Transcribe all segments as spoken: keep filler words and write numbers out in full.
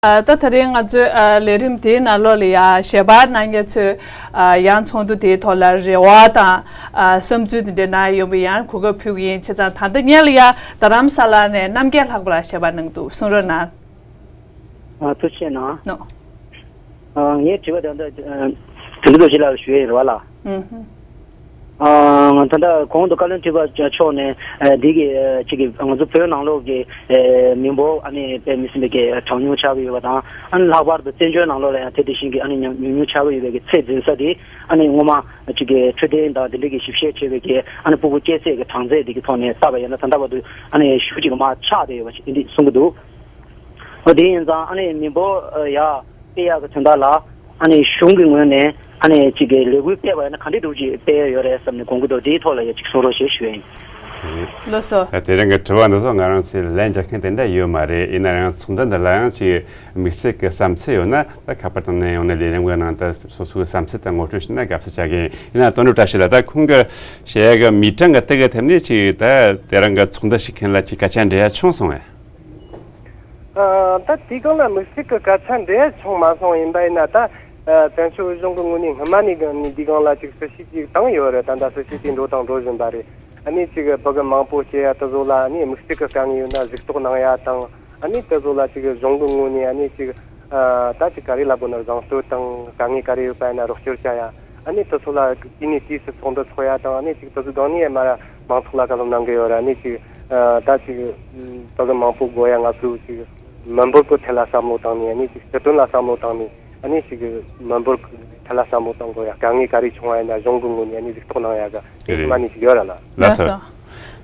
ཨ། ད་དེ་རིང་ང་ཚོའི་ཨ་ལས་རིམ་དེའི་ནང་ལོགས་ལ་ཡང་ཞལ་པར་གནང་མཁན་ཚོས་ཨ་ཡང་ཚོགས་འདུ་དེའི་ཐོག་ལ་རེ་བ་དང་ཨ་བསམ་ཚུལ་དེ་འདྲ་གནང་ཡོང་བའི་ཡང་གོ་སྐབས་ཕུལ་གྱི་ཡིན། བྱས་ཙང་ད་ལྟ་སྔོན་ལ་ཡང་རྡ་རམ་ས་ལ་ནས་རྣམ་རྒྱལ་ལྷག་པ་ལགས་ཞལ་པར་གནང་འདུག། གསུང་རོགས་གནང་། ཨ། ཐུགས་རྗེ་གནང་། ནོ། ཨ། ངའི་དྲི་བ་དེ་ད་དོན་གྲུབ་རྡོ་རྗེ་ལགས་ལ་ཞུ་ཡས་ཡིན་རེད་བ་ལགས། ཨུ་ཧུ། ཨ། ད་ལྟ་གོང་དུ་བཀའ་བློན་ཁྲི་པ་མཆོག་ནས་ཨ་འདི་གི་ཨ་ཅིག་གི་ང་ཚོ་བོད་ནང་ལོགས་ཀྱི་ཨ་མི་འབོར་ཨ་ནི་དཔེ་མི་སྲིད་པའི་གི་གྲངས་ཉུང་ཆགས་ཀྱི་ཡོད་པ་དང་། ཨ་ནི་ལྷག་པར་དུ་བཙན་བྱོལ་ནང་ལོགས་ལ་ཡང་དེ་དེ་བཞིན་གྱི་ཨ་ནི་ཉུང་ཉུང་ཉུང་ཆགས་ཀྱི་ཡོད་པའི་གི་ཚད་འཛིན་ས་དེ་ཨ་ནི་སྔོན་མ་ཅིག་གི་འཕྲོད་བསྟེན་དང་དེ་འདྲའི་གི་ཞིབ་བཤེར་བྱས་པའི་གི་ཨ་ནི་ཕྲུ་གུ་སྐྱེ་ཚད་ཀྱི་གྲངས་ཚད་དེ་གི་ཐོག་ནས་བལྟས་པ་ཡིན་ན་ད་ལྟ་བར་དུ་ཨ་ནི་ཤུགས་ཅིག་མར་ཆག་བསྡད་ཡོད་པ་ཞིག་དེ་འདྲ་གསུང་གི་འདུག། འོ། དེ་ཡིན་ཙང་ཨ་ནི་མི་འབོར་ཡར་སྤེལ་ཡག་གི་དོན་དག་ལ་ཨ་ནི་གཞུང་གི་ངོས་ནས་ཨ་ནི་ཅིག་གི་ལས་འགུལ་སྤེལ་བ་ཡིན་ན་ག་འདྲའི་འདྲ་ཅིག་སྤེལ་ཡོད་རེད་བསམ་ནས་དགོངས་ཀྱི་འདུག། དེའི་ཐོག་ལ་ཡང་ཅིག་གསུང་རོགས་ཞེས་ཞུ་ཡ་ཡིན། ལགས་སོ། ད་དེ་རིང་གི་དྲི་བ་འདི་ཚོ་ང་རང་ཚོས་ལན་རྒྱག་མཁན་དེ་འདྲ་ཡོད་མ་རེད། ཡིན་ན་ཡང་ཚོགས་འདུ་འདི་ལ་ཡང་ཅིག་དམིགས་བསལ་གྱི་བསམ་ཚུལ་ཡོད་ན། ད་ཁ་པར་དང་ནས་ཡོང་ནས་ལས་རིམ་གྱི་ནང་དུ་སོ་སོའི་བསམ་ཚུལ་དང་ངོ་སྤྲོད་ཞུས་ན་དགའ་བསུ་བྱ་གི་ཡིན། ཡིན་ན་དོན་གྲུབ་བཀྲ་ཤིས་ལགས། ད་ཁོང་གི་བཤད་ཡ་གི་མི་གྲངས་ཀྱི་སྟེང་གི་ཐད་ནས་ཅིག་ད་དེ་རིང་གི་ཚོགས་འདུ་ཞུགས་མཁན་ལ་ཅིག་སྐད་ཆ་འདྲི་ཡ་བྱུང་སོང་ངས། ཨ། ད་དེའི་སྒང་ལ་དམིགས་བསལ་གྱི་སྐད་ཆ་འདྲི་ཡ་བྱུང་མ་སོང་། ཡིན་པ་ཡིན་ན་ད་ཨ་བཙན་བྱོལ་གཞུང་གི་ངོས་ནས་སྔོན་མ་ནས་གི་ནས་འདིའི་སྒང་ལ་ཅིག་སྲི་ཞུ་ཅིག་བཏང་ཡོད་རེད། ད་ལྟ་སྲི་ཞུ་དེ་འགྲོ་དང་འགྲོ་བཞིན་པ་རེད། ཨ་ནི་ཅིག་ཕྲུ་གུ་མང་པོ་སྐྱེ་ཡ་དེ་ཚོ་ལ་ཨ་ནི་དམིགས་བསལ་གྱི་དཀའ་ངལ་ཡོད་ན་གཟིགས་རྟོག་གནང་ཡ་དང་། ཨ་ནི་དེ་ཚོ་ལ་ཅིག་གཞུང་གི་ངོས་ནས་ཨ་ནི་ཅིག་ཨ་ད་ཅིག་ག་རེ་ལབ་དགོས་ན་གཟེངས་བསྟོད་དང་། དཀའ་ངལ་ག་རེ་ཡོད་པ་ཡིན་ན་རོགས་སྐྱོར་བྱ་ཡ། ཨ་ནི་དེ་ཚོ་ལ་དུས་ནས་དུས་སུ་ཚོགས་འདུ་ཚོགས་ཡ་དང་། ཨ་ནི་ཅིག་དེ་ཚོའི་སྒང་ནས་མར་མང་ཚོགས་ལ་བཀའ་སློབ་གནང་གི་ཡོད་རེད། ཨ་ནི་ཅིག་ཨ་ད་ཅིག་ཕྲུ་གུ་མང་པོ་དགོས་ཡ་ང་ཚོས་ཅིག་མི་འབོར་གྱི་ཐད་ལ་བསམ་བློ་བཏང་ནས། ཨ་ནི་ཅིག་སྤྱི་དོན་ལ་བསམ་བློ་བཏང་ནས། ཨ་ནི་ཅིག་མི་འབོར་གྱི་ཐད་ལ་བསམ་བློ་གཏོང་དགོས་ཡ། དཀའ་ངལ་ག་རེ་བྱུང་བ་ཡིན་ན་གཞུང་གི་ངོས་ནས་ཨ་ནི་གཟིགས་རྟོག་གནང་ཡ་གི་དེ་རེད། སྔོན་མ་ནས་ཅིག་ཡོད་ར་ལ། ལགས་སོ། ལགས་སོ།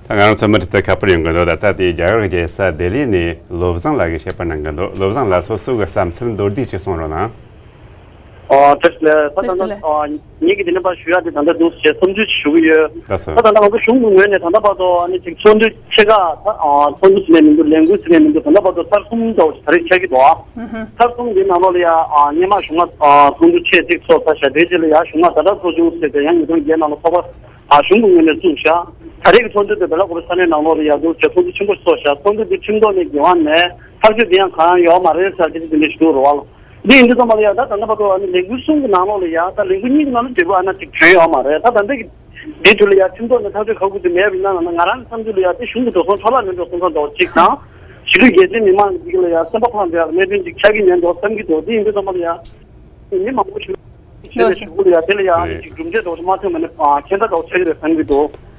ད་ང་རང་ཚོ་མུ་མཐུད་དུ་ཁ་པར་ཡོང་གི་འདུག། ད་ལྟ་དེ་རྒྱ་གར་གྱི་རྒྱལ་ས་ལྡི་ལི་ནས་བློ་བཟང་ལགས་ཀྱིས་བཤད་པ་གནང་གི་འདུག། བློ་བཟང་ལགས། སོ་སོ་གི་བསམ་ཚུལ་མདོར་བསྡུས་ཅིག་གསུང་རོགས་གནང་། ཨོ། བཀྲ་ཤིས་བདེ་ལེགས། ད་ད་ལྟ་ཨོ་ངེད་ཀྱིས་དེ་ནས་ཕར་ཞུ་ཡ་དེ་ད་ལྟ་འདུག་ཟེར་བསམ་ཚུལ་ཞིག་ཞུ་གི་ཡོད། ལགས་སོ། ད་ད་ལྟ་ང་ཚོ་གཞུང་གི་ངོས་ནས་ད་ལྟ་བར་དུ་ཨ་ནི་ཅིག་ཚོགས་འདུ་ཆེ་ཁག་ད་ཨ་ཚོགས་འདུ་ཟེར་ནས་མི་འདུག། ལས་འགུལ་ཟེར་ནས་མི་འདུག། ད་ལྟ་བར་དུ་ཚར་གསུམ་འདྲ་བོ་ཞིག་ད་རེས་ཆགས་ཀྱི་འདུག། ཨ། ཚར་གསུམ་འདིའི་ནང་ལོགས་ལ་ཡ་ཨ་སྔོན་མ་གཞུང་ལ་ཨ་ཚོགས་འདུ་ཆེ་གཅིག་ཚོགས་ཚར་ཤག། དེའི་རྗེས་ལ་ཡ་གཞུང་ལ་ཟླ་གྲངས་ཚོགས་ཆུང་ཟེར་ཏེ་ཡང་ཉིས་སྟོང་བརྒྱད་ནང་ལ་ཚོགས་པ་ཨ་གཞུང་གི་ངོས་ནས་བཙུགས་ཤག། ད་རེས་ཀྱི་ཚོགས་འདུ་དེ་བེ་ལ་ཀུ་རུ་ས་གནས་ནང་ལོགས་ལ་ཡ་འདུག་ཟེར་ཚོགས་འདུ་ཆེན་པོ་ཞིག་ཚོགས་ཤག། ཚོགས་འདུ་དེ་ཁྲིམས་ཐོག་ནས་འགལ་བ་མེད། ཐག་གཅོད་དེ་ཡང་གང་ཡང་ཡོད་མ་རེད་ཟེར་དེ་འདྲ་ཞིག་འདུག་རེད་བ། འདི་ཡིན་དུས་ཙམ་པ་ལ་ཡ་ད་ད་ལྟ་བར་དུ་ཨ་ནི་ལས་འགུལ་གསུམ་གྱི་ནང་ལོགས་ལ་ཡ་ད་ལས་འགུལ་གཉིས་ཀྱི་ནང་ལ་འབྲས་བུ་ཨ་ན་ཅིག་བྱུང་ཡོད་མ་རེད། ད་ད་ལྟ་གི་འདིའི་དུས་ལ་ཡ་ཁྲིམས་ཐོག་ནས་ཐག་གཅོད་ཁག་པོ་དེ་མེད་པ་ཡིན་ན་ང་ང་རང་གི་བསམ་ཚུལ་ལ་ཡ་དེ་གཞུང་གི་འགྲོ་སོང་འཕྲོ་བརླག་མེད་འགྲོ་སོང་ཙང་འདྲ་བོ་ཅིག་དང་། གཞིས་ལུས་རྒྱལ་སྤྱིའི་མི་མང་གི་ལ་ཡ་སེམས་པ་ཕངས་བསྡད་ཡག་གནད་དོན་ཅིག་ཆགས་ཀྱི་མེད་འགྲོ་བསམ་གྱི་འདུག། འདི་ཡིན་དུས་ཙམ་པ་ལ་ཡ་མི་མང་པོ་ཞིག་བྱས་ནས་ཞུ་གི་ལ་ཡ་དེ་ལ་ཡ་ཨ་ནི་ཅིག་གྲུབ་འབྲས་འདྲ་བོ་ཞིག་མ་ཐོན་པ་ནི་ཁྱད་མཚར་འདྲ་བོ་ཆགས་ཀྱི་རེད་བསམ་གྱི་འདུག།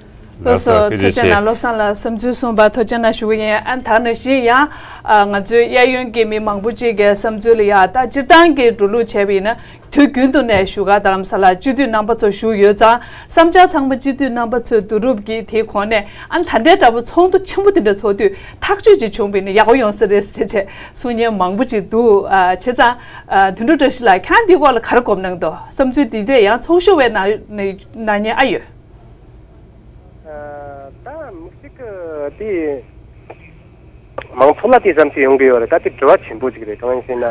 ལགས་སོ། ལགས་སོ། ཐུགས་རྗེ་ཆེ། ཐུགས་རྗེ་གནང་། བློ་བཟང་ལགས་བསམ་ཚུལ་གསུངས་པ་ཐུགས་རྗེ་གནང་ཞུ་གི་ཡིན། ཨ་ནི་ད་ནང་བཞིན་ཡང་ཨ་ང་ཚོའི་གཡས་གཡོན་གྱི་མི་མང་པོ་ཅིག་གི་བསམ་ཚུལ་ལ་ཡ་ད་སྤྱིར་བཏང་གི་འགྲོ་ལུགས་བྱས་པ་ཡིན་ན་དུས་རྒྱུན་དུ་ནས་བཞུགས་སྒར་རྡ་རམ་ས་ལར་སྤྱི་འཐུས་རྣམ་པ་ཚོ་བཞུགས་ཡོད་ཙང་། བསམ་འཆར་ཚང་མ་སྤྱི་འཐུས་རྣམ་པ་ཚོའི་བསྡུ་རུབ་ཀྱིས་དེའི་གོང་ནས་ཨ་ནི་ད་ལྟའི་འདྲ་པོ་ཚོགས་འདུ་ཆེན་པོ་དེ་འདྲ་ཚོགས་དུས་ཐག་གཅོད་ཅིག་བྱུང་བ་ཡིན་ན་ཡག་པོ་ཡོང་ས་རེད་ཟེར་བྱས་གསུང་མཁན་མང་པོ་ཅིག་འདུག། ཨ། བྱས་ཙང་ཨ་དོན་གྲུབ་བཀྲ་ཤིས་ལགས་ཁྱེད་རང་འདིའི་སྐོར་ལ་ག་རེ་དགོངས་གནང་འདུག། བསམ་ཚུལ་འདི་འདྲ་ཡང་ཚོགས་ཞུགས་པའི་ནང་ནས་གནང་མཁན་ཨ་ཡོད། ཨ། ད་དམིགས་བསལ་གྱི་དེ་མང་ཚོགས་ལ་དེ་བསམ་ཚུལ་ཡོང་གི་ཡོད་རེད། ད་དེ་དྲི་བ་ཆེན་པོ་ཅིག་རེད། གང་ཡིན་ཟེར་ན།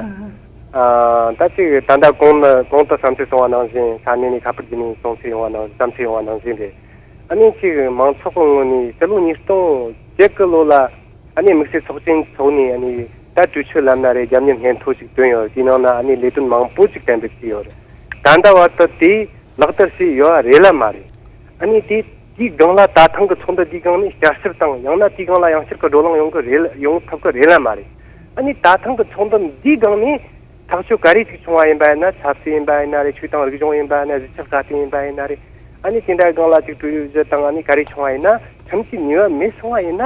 ཨ། ད་ཅིག་ད་ལྟ་གོང་ནས་གོང་དུ་བསམ་ཚུལ་གསུངས་པ་ནང་བཞིན། ས་གནས་ནས་ཁ་པར་བརྒྱུད་ནས་གསུང་ཚུལ་ཡོང་བ་ནང་བསམ་ཚུལ་ཡོང་བ་ནང་བཞིན་རེད། ཨ་ནི་ཅིག་མང་ཚོགས་ཀྱི་ངོས་ནས་ཕྱི་ལོ་ཉིས་སྟོང་བརྒྱད་ཀྱི་ལོ་ལ་ཨ་ནི་དམིགས་བསལ་ཚོགས་ཆེན་ཚོགས་ནས། ཨ་ནི་ད་གྲོས་ཆོད་ལབ་ན་རེད། རྒྱབ་གཉེར་སྙན་ཐོ་ཞིག་བཏོན་ཡོད་རེད། དེའི་ནང་ན་ཨ་ནི་ལས་དོན་མང་པོ་ཅིག་གཏན་འབེབས་བྱས་ཡོད་རེད། ད་ལྟ་བར་དུ་དེ་ལག་བསྟར་བྱས་ཡོད་རེད་ལ་མ་རེད། ཨ་ནི་དེ་དེའི་སྒང་ལ་ད་ཐེངས་ཀྱི་ཚོགས་འདུ་འདིའི་སྒང་ནས་བསྐྱར་ཞིབ་དང་། ཡང་ན་དེའི་སྒང་ལ་ཡང་བསྐྱར་གྱི་བགྲོ་གླེང་ཡོང་གི་རེད་ལ། ཡོང་ཐུབ་ཀྱི་རེད་ལ་མ་རེད། ཨ་ནི་ད་ཐེངས་ཀྱི་ཚོགས་འདུ་འདིའི་སྒང་ནས་ཐག་གཅོད་ག་རེ་ཅིག་བྱུང་བ་ཡིན་པ་ཡིན་ན། ཆབ་སྲིད་ཡིན་པ་ཡིན་ན་རེད། ཆོས་དང་རིག་གཞུང་ཡིན་པ་ཡིན་ན། གཞིས་ཆགས་སྲ་བརྟན་ཡིན་པ་ཡིན་ན་རེད། ཨ་ནི་དེ་འདྲའི་སྒང་ལ་ཅིག་གྲོས་གཞི་དང་ཨ་ནི་ག་རེ་བྱུང་བ་ཡིན་ན། ཁྲིམས་ཀྱི་ནུས་པ་མེད་སོང་བ་ཡིན་ན།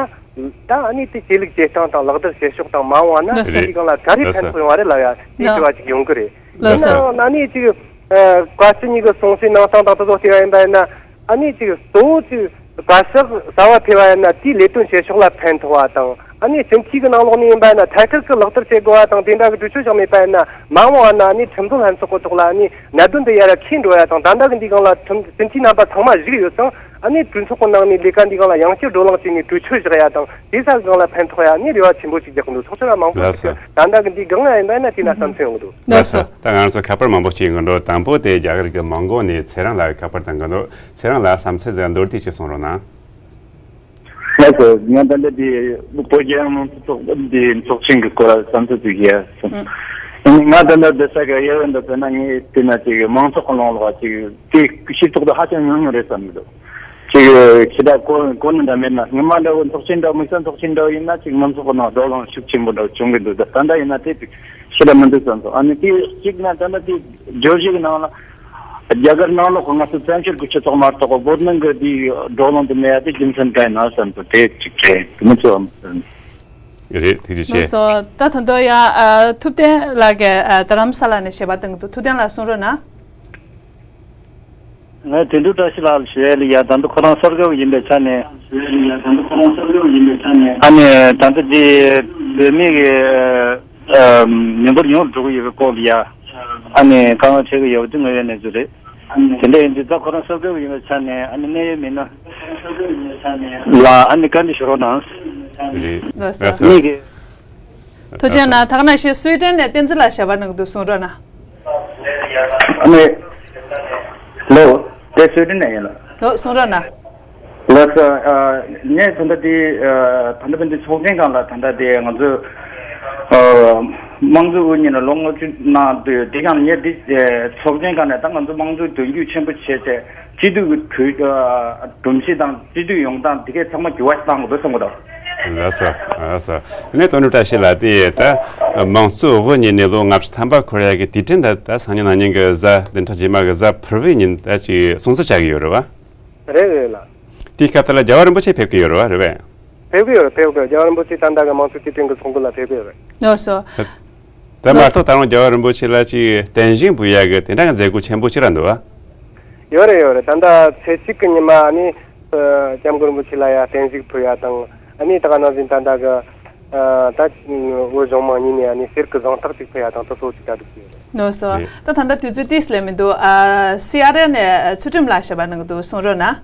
ད་ཨ་ནི་དེ་ཇེ་ལེགས་ཇེ་བཟང་དང་ལག་བསྟར་བྱེད་ཕྱོགས་དང་མ་འོངས་པ་ན། ལགས་སོ། དེའི་སྒང་ལ་ག་རེ་ལགས་སོ། ཕན་ཐོགས་ཡོང་བ་རེད་ལབ་ཡ་དེའི་ལགས། དྲི་བ་ཅིག་ཡོང་གི་རེད། ལགས་སོ། ཡིན་ནའང་ཨ་ནི་ཅིག་ཨ། བཀའ་སྤྱི་གཉིས་ཀྱི་གསུང་བཤད་གནང་སྟངས་དང་དེ་ཚོ་བལྟས་པ་ཡིན་པ་ཡིན་ན། ཨ་ནི་ཅིག་གཙོ་བོ་ཅིག་བཀའ་ཤག་གསར་པ་ཕེབས་པ་ཡིན་ན་དེའི་ལས་དོན་བྱེད་ཕྱོགས་ལ་ཕན་ཐོགས་པ་དང་། ཨ་ནི་སྤྱི་འཐུས་ཀྱི་ནང་ལོགས་ནས་ཡིན་པ་ཡིན་ན་ཐད་ཀར་གྱི་ལག་བསྟར་བྱེད་དགོས་པ་དང་། དེ་འདྲ་གི་གྲོས་ཆོད་བཞག་མེད་པ་ཡིན་ན། མ་འོངས་པ་ན་ཨ་ནི་ཁྲིམས་བཟོ་ལྷན་ཚོགས་ཀྱི་ཐོག་ལ་ཨ་ནི་གནད་དོན་དེ་ཡར་ར་འཁྱེར་འགྲོ་ཡ་དང་། ད་ལྟ་གི་འདིའི་སྒང་ལ་ཁྲིམས་སྤྱི་འཐུས་རྣམ་པ་ཚང་མ་བཞུགས་ཡོད་ཙང་། ཨ་ནི་གྲོས་ཚོགས་ཀྱི་ནང་ནས་ལས་ཀ་འདིའི་སྒང་ལ་ཡང་བསྐྱར་བགྲོ་གླེང་བྱས་ནས་གྲོས་ཆོད་བཞག་ཡ་དང་། དེ་ས་སྒང་ལ་ཕན་ཐོགས་ཡ་ནི་རེ་བ་ཆེན་པོ་ཅིག་རྒྱག་གི་འདུག། ཚོགས་ཆུང་ལ་མང་པོ་ཞིག་ལགས་སོ། གིས་ད་ལྟ་གི་འདི་སྒང་ཡིན་པ་ན་དེ་ན་བསམ་ཚུལ་ཡོང་གི་འདུག། ལགས་སོ། ལགས་སོ། ད་ང་ཚོ་ཁ་པར་མང་པོ་ཞིག་ཡོང་གི་འདུག། དང་པོ་དེ་རྒྱ་གར་གྱི་མོན་གྷོ་ནས་ཚེ་རིང་ལགས་ཁ་པར་བཏང་གི་འདུག། ཚེ་རིང་ལགས་བསམ་ཚུལ་ཟིག་མདོར་བསྡུས་ཅིག་གསུང་རོགས་གནང་། ལགས། ཨ་ཁོ་ང་ད་ལྟ་དེ་བོད་རྒྱལ་ཡོངས་མང་གཙོ་ཚོགས་འདི་ཚོགས་ཆེན་གྱི་སྐོར་ལ་བསམ་ཚུལ་ཅིག་ཡ་སོང་། ཨ་ནི་ང་ད་ལྟ་བསྡད་ས་གི་དབྱེ་བ་འདི་བྱས་ན་ངས་བལྟས་ན་ཅིག་མང་ཚོགས་ཀྱི་ལངས་ལོག་ཅིག་དེ་སྤྱི་ཚོགས་དུ་ཧ་ཅང་ཉུང་ཉུང་རེད་བསམ་གྱི་འདུག་ཅིག་ཁྱེད་ད་གོ་གོ་ནི་འདྲ་མེད་ན་སྔོན་མ་འདྲ་བོ་ཚོགས་ཆེན་འདྲ་དམིགས་བསལ་ཚོགས་ཆེན་འདྲ་བོ་ཡིན་ན་ཅིག་མང་ཚོགས་ཀྱི་ནང་བགྲོ་གླེང་ཤུགས་ཆེན་པོ་འདྲ་བྱུང་གི་འདུག་ད་ད་ལྟ་ཡིན་ན་དེ་ཅིག་ཞེ་དྲག་མི་འདུག་བསམ་སོང་། ཨ་ནི་དེ་གཅིག་ན་ད་ལྟ་དེ་བརྗོད་གཞི་གི་ནང་ལ། རྒྱ་གར་ནང་ལོགས་ཀྱི་ང་ཚོ་བཙན་བྱོལ་གྱི་སྤྱི་ཚོགས་མ་གཏོགས་བོད་ནང་གི་དེའི་བགྲོ་གླེང་དུ་མེད་ཡ་དེ་རྒྱུ་མཚན་གང་ཡིན་ན་བསམ་དུ་དེ་གཅིག་རེད། དེ་མི་ཚོ་རེད། ཐུགས་རྗེ་ཆེ། ལགས་སོ། ད་དོན་དུ་ཡ་ཨ་ཐུབ་བསྟན་ལགས་ཀྱིས་ཨ་རྡ་རམ་ས་ལ་ནས་ཞལ་པར་བཏང་གི་འདུག་ཐུབ་བསྟན་ལགས་གསུང་རོགས་གནང་། ངས་དོན་གྲུབ་བཀྲ་ཤིས་ལགས་ལ་ཞུ་ཡ་ལ་ཡ་ད་ལྟ་ཁོ་རང་གསར་འགོད་པ་ཡིན་པའི་ཆ་ནས། ཨ་ནི་ད་ལྟ་དེ་བོད་མི་གི་ཨ་མི་འབོར་ཉུང་རུ་འགྲོ་གི་ཡོད་པའི་སྐོར་ལ་ཡ། ཨ་ནི་དཀའ་ངལ་འཕྲད་ཀྱི་ཡོད་པ་དེ་དངོས་ཡོད་གནས་ཚུལ་རེད། དེ་འདྲ་ཡིན་དུས་ད་ཁོ་རང་གསར་འགོད་པ་ཡིན་པའི་ཆ་ནས་ཨ་ནི་གནད་ཡོད་མི་སྣ་ལ་ཨ་ནི་བཀའ་འདྲི་ཞུ་རོགས་གནང་། རེད། ལགས་སོ། ལགས་སོ། གཉིས་ཀྱི། ཐུགས་རྗེ་གནང་། ད་ག་ནང་བཞིན་སུའེ་ཏེན་ནས་བསྟན་འཛིན་ལགས་ཞལ་པར་གནང་གི་འདུག་གསུང་རོགས་གནང་། ཨ་ནི། ལོ། དེ་སུའེ་ཏེན་ནས་ཡིན་ལ། ལོ་གསུང་རོགས་གནང་། ལགས་སོ། ཨ་ངས་ད་ལྟ་དེ་ཨ་ད་ལྟ་བོད་འདི་ཚོགས་ཆེན་སྒང་ལ་ད་ལྟ་དེ་ང་ཚོ་ཨ་དམངས་གཙོའི་དབུ་བརྙེས་ནས་ལོ་ལྔ་བཅུ་གནང་དུས་དེ་སྒང་ངས་དེ་ཨ་ཚོགས་ཆེན་སྒང་ནས་ད་ང་ཚོ་དམངས་གཙོའི་དོན་འཁྱོལ་ཆེན་པོ་བྱས་ཚེ་སྤྱི་འཐུས་ཀྱི་གྲོས་ཨ་སྒྲོམ་གཞི་དང་སྤྱི་འཐུས་ཡོང་སྟངས་དེ་གས་ཚང་མ་འགྱུར་བ་ཞིག་བཏང་དགོས་འདུག་བསམ་གྱི་འདུག་ལགས་སོ། ལགས་སོ། དེ་ནས་དོན་གྲུབ་བཀྲ་ཤིས་ལགས་དེ་ད་དམངས་གཙོའི་དབུ་བརྙེས་ནས་ལོ་ལྔ་བཅུ་ཐམ་པ་འཁོར་ཡ་གི་དུས་དྲན་ད་ད་སང་ཉིན་གནངས་ཉིན་གྱི་གཟའ་བདུན་ཕྲག་རྗེས་མ་གི་གཟའ་ཕུར་བུའི་ཉིན་ད་ཅིག་སྲུང་བརྩི་བྱ་གི་ཡོད་རེད་བ། རེད་རེད་ལགས། དེའི་སྐབས་དེ་ལ་རྒྱལ་བ་རིན་པོ་ཆེ་ཕེབས་ཀྱི་ཡོད་རེད་བ། རེད་པས། ཕེབས་ཀྱི་ཡོད་རེད། ཕེབས་ཀྱི་ཡོད། རྒྱལ་བ་རིན་པོ་ཆེ་ད་ལྟ་གི་དམངས་གཙོའི་དུས་དྲན་གྱི་ཚོགས་འདུ་ལ་ཕེབས་ཀྱི་ཡོད་རེད། ལགས་སོ། ད་མ་གཏོགས་ད་རུང་རྒྱལ་བ་རིན་པོ་ཆེ་ལ་ཅིག་རྟེན་བཞེངས་ཕུལ་ཡ་གི་དེ་འདྲ་གི་མཛད་སྒོ་ཆེན་པོ་ཅིག་ར་འདུག་བ། ཡོད་རེད་ཡོད་རེད། ད་ལྟ་ཚེས་གཅིག་གི་ཉི་མ་ཨ་ནི་ཨ་སྐྱབས་མགོན་རིན་པོ་ཆེ་ལ་ཡ་རྟེན་བཞེངས་ཕུལ་ཡ་དང་ཨ་ནི་ད་ག་ནང་བཞིན་ད་ལྟ་གི་ཨ་ད་བོད་གཞུང་མང་གཉིས་ནས་ཨ་ནི་གསེར་གྱི་གཟེངས་རྟགས་ཅིག་ཕུལ་ཡ་དང་དེ་ཚོ་ཅིག་གྲ་སྒྲིག་བྱས་ཡོད་རེད། ལགས་སོ། རེད། ད་ད་ལྟ་དུས་ཚོད་ཏོག་ཙམ་ལས་མི་འདུག་ཨ་སི་ཨར་ཨེལ་ནས་ཚུལ་ཁྲིམས་ལགས་ཞལ་པར་གནང་གི་འདུག་གསུང་རོགས་གནང་།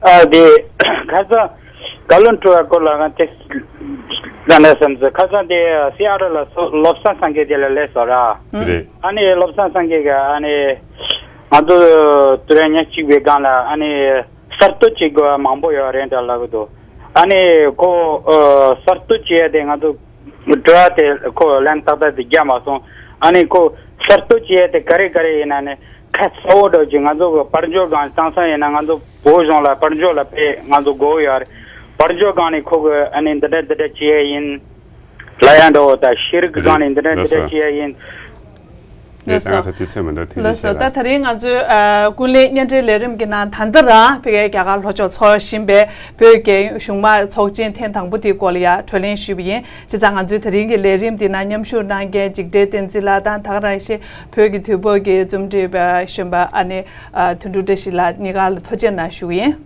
ཨ་དེ་ཁ་སང་བཀའ་བློན་ཁྲི་པ་སྐོར་ལ་ང་ཅིག་ལ་ནས་བསམ་ཚེ་ཁ་སང་དེ་སི་ཨར་ཨེལ་ལ་སོ་བློ་བཟང་སེང་གེ་དེ་ལ་སླེབས་སོང་ར། རེད། ཨ་ནི་བློ་བཟང་སེང་གེ་ག་ཨ་ནི་ང་ཚོ་དུས་རབས་ཉེར་གཅིག་པའི་སྒང་ལ་ཨ་ནི་གསར་གཏོད་བྱེད་དགོས་པ་མང་པོ་ཡོད་རེད་འདྲ་ལབ་ཀྱི་འདུག་ཨ་ནི་ཁོ་ཨ་གསར་གཏོད་བྱེད་ཡ་དེ་ང་ཚོ་དྲི་བ་དེ་ཁོ་ལན་ཏག་ཏག་དེ་རྒྱག་མ་སོང་། ཨ་ནི་ཁོ་གསར་གཏོད་བྱེད་ཡ་དེ་ག་རེ་ག་རེ་ཡིན་ན་ནི་ཁ་གསལ་བོ་འདྲ་ཅིག་ང་ཚོ་གི་དཔལ་འབྱོར་སྒང་དེང་སང་ཡིན་ན་ང་ཚོ་བོད་གཞུང་ལ་དཔལ་འབྱོར་ལ་དཔེ་ང་ཚོ་དགོས་ཡོད་རེད། དཔལ་འབྱོར་སྒང་ནས་ཁོ་གི་ཨ་ནི་འདི་འདྲ་འདི་འདྲ་བྱེད་ཡ་ཡིན། ལ་ཡང་འགྲོ་བ་དང་ཤེས་རིག་གི་སྒང་ནས་འདི་འདྲ་འདི་འདྲ་བྱེད་ཡ་ཡིན། ལགས་སོ། ལགས་སོ། ད་ད་དུས་ཚོད་མི་འདུག་ཐུགས་རྗེ་ཆེ་ལགས་སོ། ད་ད་རིང་ང་ཚོའི་ཨ་ཀུན་གླེང་བརྙན་འཕྲིན་ལས་རིམ་གྱི་ནང་ད་ལྟ་རང་ཕ་གིའི་རྒྱ་གར་ལྷོ་ཕྱོགས་འཚོགས་བཞིན་པའི་བོད་ཀྱི་གཞུང་མང་ཚོགས་ཆེན་ཐེངས་དང་པོ་དེའི་སྐོར་ལ་ཡ་གྲོས་གླེང་ཞུས་པ་ཡིན། བྱས་ཙང་ང་ཚོའི་ད་རིང་གི་ལས་རིམ་འདི་ནང་མཉམ་ཞུགས་གནང་མཁན་འཇིགས་བྲལ་བསྟན་འཛིན་ལགས་དང་ད་ག་རང་བཞིན་བོད་ཀྱི་དུས་བབ་ཀྱི་རྩོམ་སྒྲིག་པ་གཞོན་པ་ཨ་ནི་ཨ་དོན་གྲུབ་བཀྲ་ཤིས་ལགས་གཉིས་ཀ་ལ་ཐུགས་རྗེ་གནང་ཞུ་གི་ཡིན།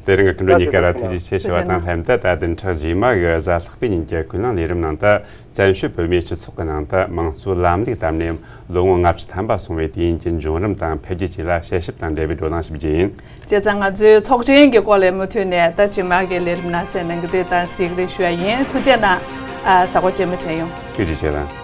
དེ་རིང་གི་སྐུ་མགྲོན་གཉིས་ཀ་ལ་ཐུགས་རྗེ་ཆེ་ཞུ་བ་དང་ལྷན་དུ་ད་བདུན་ཕྲག་རྗེས་མ་གི་གཟའ་ལྷག་པའི་ཉིན་གྱི་ཀུན་གླེང་ལས་རིམ་ནང་དུ་བཙན་བྱོལ་བོད་མིའི་སྤྱི་ཚོགས་ཀྱི་ནང་དུ་དམངས་གཙོའི་ལམ་ལུགས་དར་ནས་ལོ་ངོ་ལྔ་བཅུ་ཐམ་པ་སོང་བའི་དུས་ཡུན་གྱི་འབྱུང་རིམ་དང་འཕེལ་རྒྱས་བཅས་ལ་དཔྱད་ཞིབ་དང་འབྲེལ་བའི་བགྲོ་གླེང་ཞིག་བགྱིས་ཡིན། བྱས་ཙང་ང་ཚོའི་ཚོགས་ཆེན་གྱི་སྐོར་ལས་མུ་མཐུད་ནས་ད་རྗེས་མ་གི་ལས་རིམ་ནང་གསན་གནང་གི་རེད་དང་གཟིགས་རེ་ཞུ་ཡ་ཡིན། ཐུགས་རྗེ་གནང་། ཨ་གཟའ་འཁོར་རྗེས་མ་མཇལ་ཡོང་། ཐུགས་རྗེ་ཆེ་དང་།